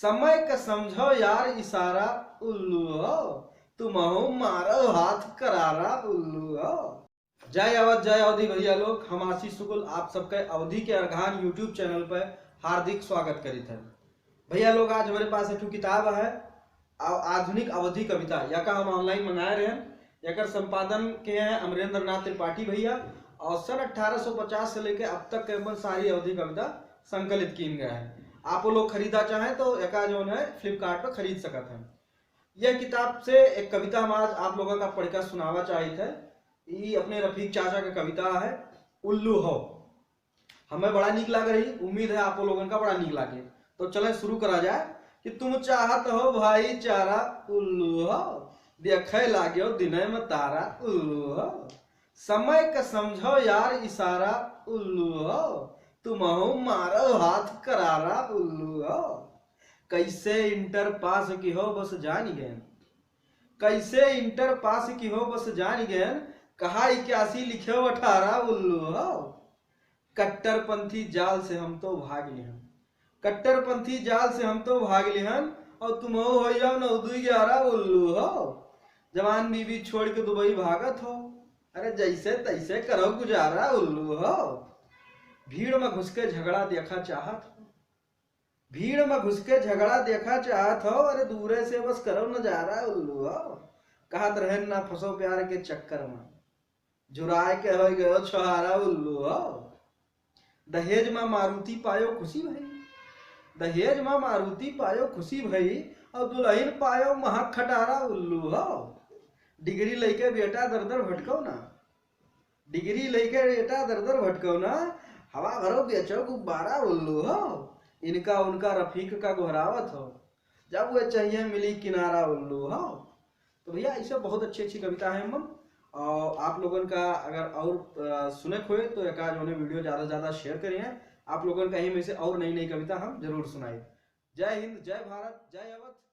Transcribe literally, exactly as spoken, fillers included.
समय का समझो यार इशारा उल्लू हो, तुमहू मारो हाथ करारा उल्लू हो। जय अवध, जय अवधी भैया लोग, हम आशीष शुक्ल आप सबके अवधी के अर्घान YouTube चैनल पे हार्दिक स्वागत करित है। भैया लोग, आज हमरे पास एक ठो किताब है, आ-, आधुनिक अवधी कविता, या का हम online मंगाए रहे हैं। एकर संपादन के हैं अमरेंद्र नाथ त्रिपाठी भैया, और सन अठारह सौ पचास से लेके अब तक के अपन सारी अवधी कविता संकलित कीन गया है। आप वो लोग खरीदा चाहें तो एका जौन है Flipkart पर खरीद सकत हैं। यह किताब से एक कविता हम आज आप लोगों का पढ़कर सुनावा चाहित है। ई अपने रफीक चाचा का कविता है, उल्लू हो। हमें बड़ा नीक लाग रही, उम्मीद है आप लोगन का बड़ा नीक लागे। तो चले शुरू करा जाए कि तुम चाहत हो भाईचारा उल्लू हो, देखे लाग्यो दिने में तारा उल्लू हो। समय का समझो यार इशारा उल्लू हो, तुमहू मारो हाथ करारा उल्लू हो। कैसे इंटर पास की हो बस जान गए, कैसे इंटर पास की हो बस जान गए, कहा इक्यासी लिखे हो अठारह उल्लू हो। कट्टरपंथी जाल से हम तो भाग लिहन, कट्टरपंथी जाल से हम तो भाग लिहन, और तुम हो हो जाओ नौ दुई ग्यारह उल्लू हो। जवान बीवी छोड़ के दुबई भागत हो, अरे जैसे तैसे करो गुजारा उल्लू हो। भीड़ में घुस के झगड़ा देखा चाहत हो, भीड़ में घुस के झगड़ा देखा चाहत हो, अरे दूरे से बस करो नजारा उल्लू हो। कहत रहन ना फंसो प्यार के चक्कर में, जुराए के हो गयो छोहारा उल्लू हो। दहेज में मारुति पायो खुशी भई, दहेज में मारुति पायो खुशी भई, और दुल्हन पायो महक खटारा उल्लू हो। डिग्री लेके बेटा दर दर भटको ना, डिग्री लेके बेटा दर दर भटको ना, हवा भरो बेचो गुब्बारा उल्लू हो। इनका उनका रफीक का गोहरावत हो, जब वे चाहिए मिली किनारा उल्लू हो। तो भैया, ऐसे बहुत अच्छी अच्छी कविता है मन। और आप लोगन का अगर और, अ, सुने खोए तो एका जौने video ज्यादा से ज्यादा share करिए। आप लोगन का ही में से और नई नई कविता हम जरूर सुनाई। जय हिंद, जय भारत, जय अवध।